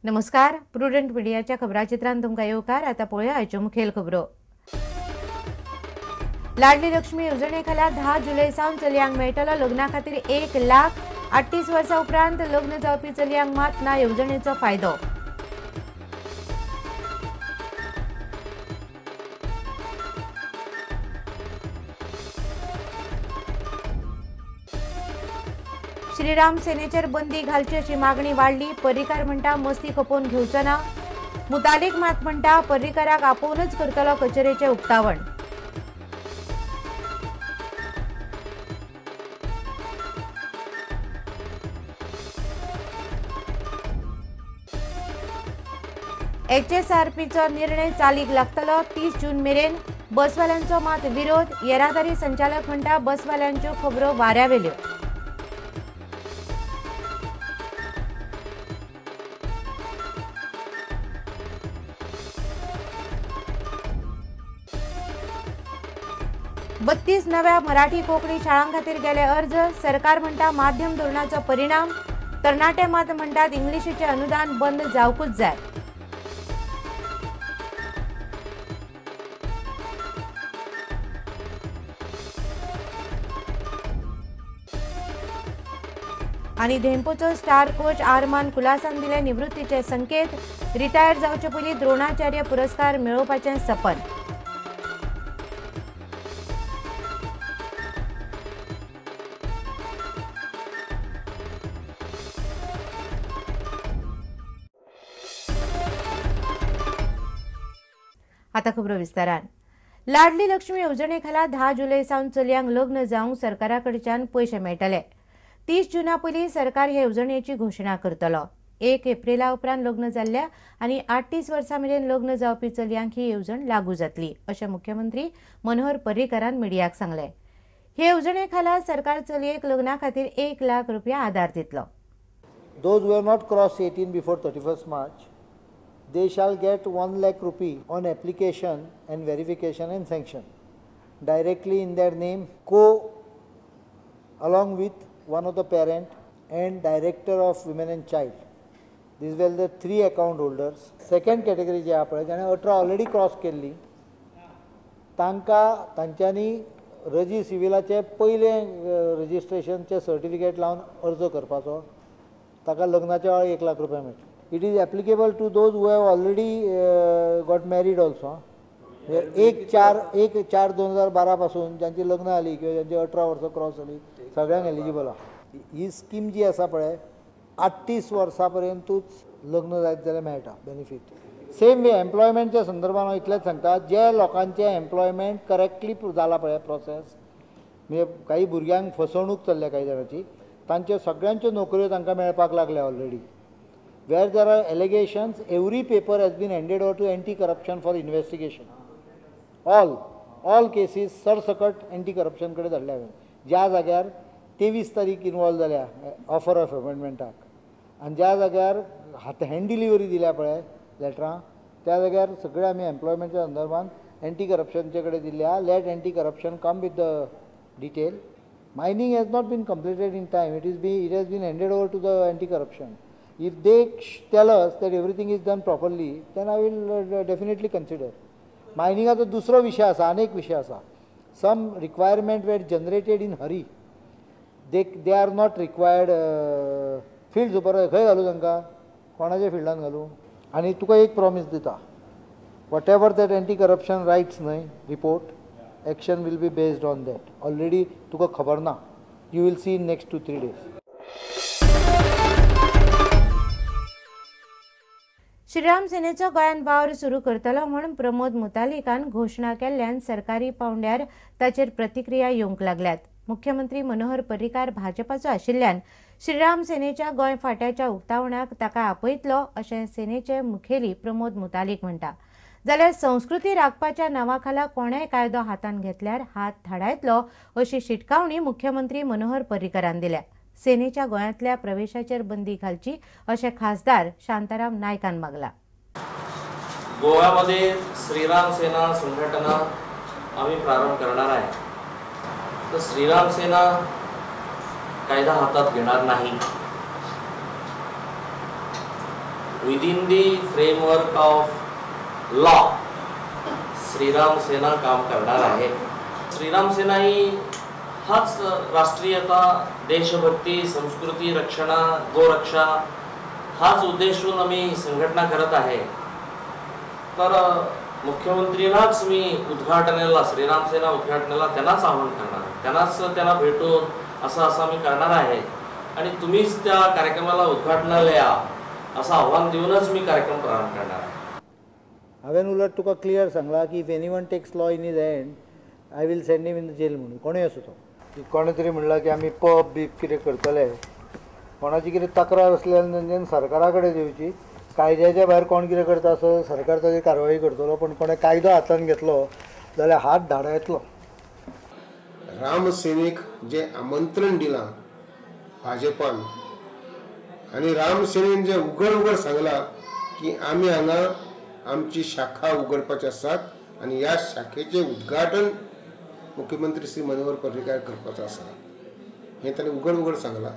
नमस्कार, प्रुडंट मिडियाच्या खबराचित्रांत तुमकां येवकार. आतां पळोवया आयच्यो मुखेल खबरो. लाडली लक्ष्मी येवजणे खाला 10 जुलय सावन चलयांक मेळटलो लग्ना खातीर 1 लाख. 38 वर्सां उपरांत लग्न जावपी चलयांक मात ना येवजणेचो फायदो. श्रीराम सेनेचेर बंदी घालची अशी मागणी वाडली. पर्रीकार म्हणटा मस्ती खपोवन घेवचो ना. मुतालीक मात म्हणटा पर्रीकाराक आपोवनच करतलो कचेरेचें उक्तावण. एचएसआरपीचो निर्णय चालीक लागतलो 30 जून मेरेन. बसवाल्यांचो मात विरोध. येरादारी संचालक म्हणटा बसवाल्यांच्यो खबरो वाऱ्यावेल्यो. बत्तीस नव्या मराठी कोंकणी शाळां खातीर गेले अर्ज. सरकार म्हणटा माध्यम धोरणाचो परिणाम. तरणाटे मात म्हणटात इंग्लिशीचें अनुदान बंद जावकूच जाय. आनी धेंपोचो स्टार कोच आरमान कुलासान दिले निवृत्तीचे संकेत. रिटायर जावचे पयलीं द्रोणाचार्य पुरस्कार मेळोवपाचें सपन. आता खबरो विस्तारान. लाडली लक्ष्मी येवजणे खाला 10 जुलय सावन चलयांक लग्न जावंक सरकारा कडच्यान पयशे मेळटले. 30 जुना पयलीं सरकार हे येवजणेची घोशणा करतलो. 1 एप्रिला उपरांत लग्न जाल्ल्या आनी 38 वर्सां मेरेन लग्न जावपी चलयांक ही येवजण लागू जातली अशें मुख्यमंत्री मनोहर पर्रीकारान मिडियाक सांगलें. हे येवजणे खाला सरकार चलयेक लग्ना खातीर 1 लाख रुपया आदार दितलो. Those who have not crossed 18 before 31st March, they shall get 1 lakh rupee on application and verification and sanction directly in their name, co along with one of the parent and director of women and child. These were the 3 account holders. Second category जे पळय जाणे 18 already cross केल्ली तांकां तांच्यांनी रजी सिविलाचे पयलें रजिस्ट्रेशनचें certificate लावन अर्ज करपाचो. ताका लग्नाच्या वेळार 1 लाख रुपया मेळटले. It is applicable to those who have already got married also. 1/4/2012 पासून ज्यांची लग्न जाली किंवा ज्यांची 18 वर्सां क्रॉस जाली सगळ्यांक एलिजिबल आहा. ही स्कीम जी आसा पळय 38 वर्सां पर्यंतूच लग्न जायत जाल्यार मेळटा बेनिफीट. सेम वे एम्प्लॉयमेंटच्या संदर्भान हांव इतलेंच सांगता, जे लोकांचें एम्प्लॉयमेंट करेक्टली जाला पळय प्रोसेस, म्हणजे काही भुरग्यांक फसवणूक चल्ल्या काही जाणांची, तांच्यो सगळ्यांच्यो नोकऱ्यो तांकां मेळपाक लागल्या already. Where there are allegations, every paper has been handed over to anti-corruption for investigation. All cases सरसकट anti-corruption कडे धाडल्या हांवें. ज्या जाग्यार 23 तारीख इनवॉल्व जाल्या ऑफर ऑफ अपॉयंटमेंटाक आनी ज्या जाग्यार हँड डिलिव्हरी दिल्या पळय लेटरां, त्या जाग्यार सगळे आमी एम्प्लॉयमेंटच्या संदर्भान एंटी करप्शनचे कडेन दिल्या. Let anti corruption come with the detail. Mining has not been completed in time. It has been handed over to the anti corruption. If they tell us that everything is done properly, then I will definitely consider. Mining दुसरो विषय आसा, अनेक विषय आसा. Some requirement were generated in hurry. They are not required. Field super खंय घालू तांकां, कोणाच्या फिल्डान घालू? आनी तुका एक प्रॉमीस दिता, whatever that anti corruption writes न्हय report, action will be based on that. Already तुका खबर ना, you will see in next 2-3 days. Shriram सेनेचो गोंयांत वावर सुरू करतलो म्हूण प्रमोद मुतालिकान घोशणा केल्ल्यान सरकारी पावंड्यार ताचेर प्रतिक्रिया येवंक लागल्यात. मुख्यमंत्री मनोहर पर्रीकार भाजपाचो आशिल्ल्यान श्रीराम सेनेच्या गोंय फांट्याच्या उक्तावणाक ताका आपयतलो अशें सेनेचे मुखेली प्रमोद मुतालीक म्हणटा. जाल्यार संस्कृती राखपाच्या नांवा खाला कोणेय कायदो हातांत घेतल्यार हात धाडायतलो अशी शिटकावणी मुख्यमंत्री मनोहर पर्रीकारान दिल्या. सेनेच्या गोंयांतल्या प्रवेशाचेर बंदी घालची अशें खासदार शांताराम नायकान मागला. गोव्यामध्ये श्रीराम सेना संघटना आम्ही प्रारंभ करणार आहे. तर श्रीराम सेना कायदा हातात घेणार नाही. Within the framework of law Shriram Sena काम करणार आहे. श्रीराम सेना ही हाच राष्ट्रीयता, देशभक्ती, संस्कृती रक्षणा, गोरक्षा हाच उद्देशून आम्ही संघटना करत आहे. तर मुख्यमंत्रींनाच मी उद्घाटनाला, श्रीराम सेना उद्घाटनाला त्यांनाच आवाहन करणार, त्यांनाच त्यांना भेटून असं असं आम्ही करणार आहे आणि तुम्हीच त्या कार्यक्रमाला उद्घाटनाला या असं आव्हान देऊनच मी कार्यक्रम प्रारंभ करणार आहे. हांवें उलट तुका क्लियर सांगला की if anyone takes law in his hand I will send him in the jail म्हणून. कोणूय आसूं तो. की कोणें तरी म्हणलां की आमी पब बीब कितें करतले, कोणाची कितें तक्रार आसली जाल्यार तेंच्यानी सरकारा कडेन दिवची. कायद्याच्या भायर कोण कितें करता आसत सरकार ताचेर कारवाई करतलो, पण कोणें कायदो हातांत घेतलो जाल्यार हात धाडा येतलो. रामसेनेक जे आमंत्रण दिलां भाजपान आनी रामसेनेन जे उघड उघड सांगलां की आमी हांगा आमची शाखा उघडपाची आसात आनी ह्या शाखेचें उद्घाटन मुख्यमंत्री श्री मनोहर पर्रीकार करपाचो आसा हें ताणें उघड उघड सांगलां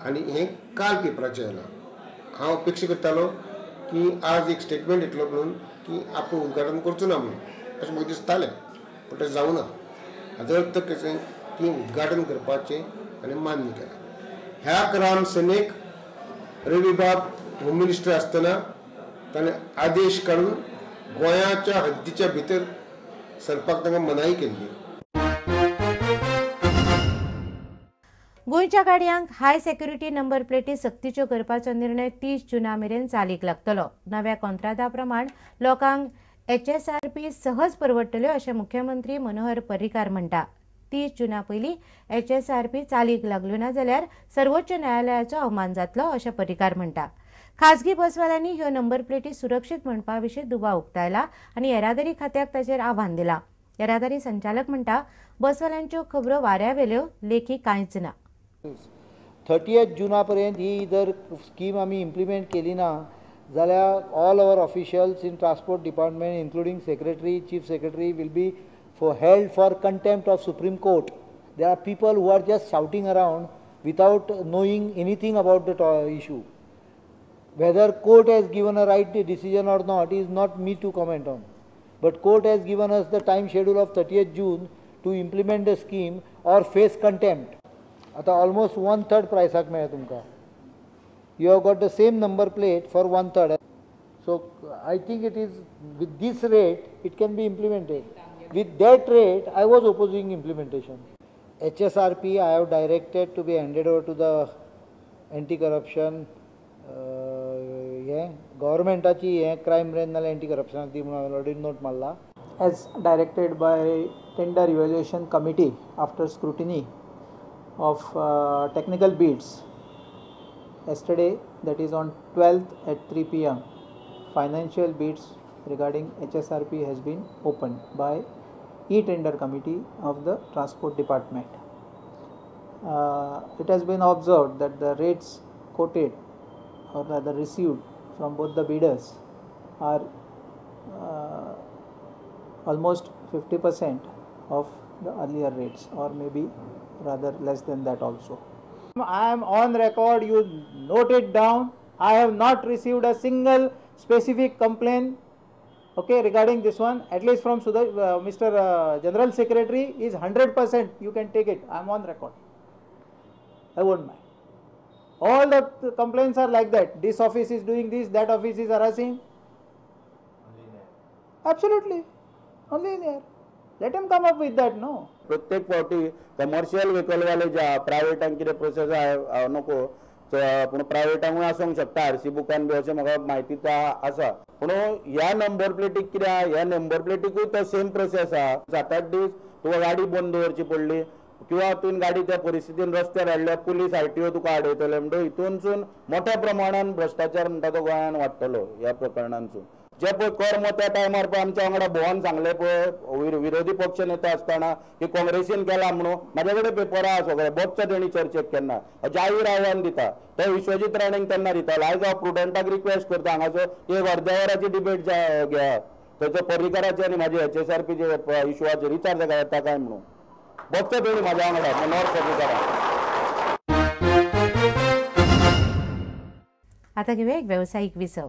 आनी हें काल पेपराचेर आयलां. हांव अपेक्षा करतालो की आज एक स्टेटमेंट येतलो म्हणून की आपूण उद्घाटन करचो ना म्हणून अशें म्हाका दिसतालें, पूण तें जावना. हाजो अर्थ कशें की उद्घाटन करपाचें आनी मान्य केलां. ह्या रामसेनेक रवीबाब होम मिनिस्टर आसतना ताणें आदेश काडून गोंयाच्या हद्दीच्या भितर सरपाक तांकां मनाई केल्ली. गोंयच्या गाडयांक हाय सेक्युरिटी नंबर प्लेटी सक्तीच्यो करपाचो निर्णय 30 जुना मेरेन चालीक लागतलो. नव्या कोंत्रादा प्रमाण लोकांक HSRP सहज परवडटल्यो अशें मुख्यमंत्री मनोहर पर्रीकार म्हणटा. 30 जुना पयलीं HSRP चालीक लागल्यो ना जाल्यार सर्वोच्च न्यायालयाचो अवमान जातलो अशें पर्रीकार म्हणटा. खाजगी बसवाल्यांनी ह्यो नंबर प्लेटी सुरक्षीत म्हणपा विशीं दुबाव उक्तायला आनी येरादारी खात्याक ताचेर आव्हान दिलां. येरादारी संचालक म्हणटा बसवाल्यांच्यो खबरो वाऱ्यावेल्यो, लेखी कांयच ना. 30 जुना पर्यंत ही जर स्कीम आमी इम्प्लिमेंट केली ना जाल्यार all our officials in transport department including secretary, chief secretary will be held for contempt of Supreme Court. There are people who are just shouting around without knowing anything about the issue. Whether court has given a right decision or not is not me to comment on. But court has given us the time schedule of 30th June to implement the scheme or face contempt. आता almost 1/3 प्रायसाक मेळ्ळें तुमकां. You have got the same number plate for 1/3. So I think it is with this rate it can be implemented. With that rate I was opposing implementation. HSRP I have directed to be handed over to the anti-corruption हें गव्हर्मेंटाची हें crime branch नाल्यार anti करप्शनाक दी म्हणून हांवें already note मारला. As directed by tender evaluation committee after scrutiny of technical bids yesterday, that is on 12th at 3 PM, financial bids regarding HSRP has been opened by e-tender committee of the transport department. It has been observed that the rates quoted or rather received from both the bidders are almost 50% of the earlier rates, or maybe rather less than that also. I am on record, you note it down, I have not received a single specific complaint, okay, regarding this one, at least from Mr. General Secretary is 100%, you can take it, I am on record, I won't mind. All the complaints are like that, this office is doing this, that office is harassing. Absolutely, only in air. Let him come up with that, no. प्रत्येक फावटी commercial vehicle वाले जे आहा प्रायवेटांक कितें process आहा नको, पूण प्रायवेटांकूय आसूंक शकता आरसी बुकान बी अशें म्हाका म्हायती आसा. पूण ह्या नंबर प्लेटीक कितें आहा, ह्या नंबर प्लेटीकूय तो सेम प्रोसेस आहा. 7-8 दीस तुका गाडी बंद दवरची पडली किंवा तुवें गाडी त्या परिस्थितीन रस्त्यार हाडल्या, पुलीस RTO तुका आडयतले, म्हणटकीर हितूनसून मोठ्या प्रमाणान भ्रश्टाचार म्हणटा तो गोंयांत वाडटलो ह्या प्रकरणांसून. जे पळय कर्म त्या टायमार पळय आमच्या वांगडा भोवन सांगले पळय विरोधी पक्ष नेता आसतना की काँग्रेसीन केला म्हणून, म्हाजे कडेन पेपर आहा सगळे, बसचो तेणी चर्चेक केन्ना जाहीर आव्हान दिता तो विश्वजीत राणेक तेन्ना दितालो. आयज हांव प्रुडंटाक रिक्वेस्ट करता हांगासर एक अर्द्या वराची डिबेट घेया थंयचो पर्रीकाराचे आनी म्हाजे HSRP इशुआचेर विचार ताका येता काय म्हणून, बसचो तेणी म्हाज्या वांगडा मनोहर पर्रीकाराक. आतां घेवया एक वेवसायीक विसव.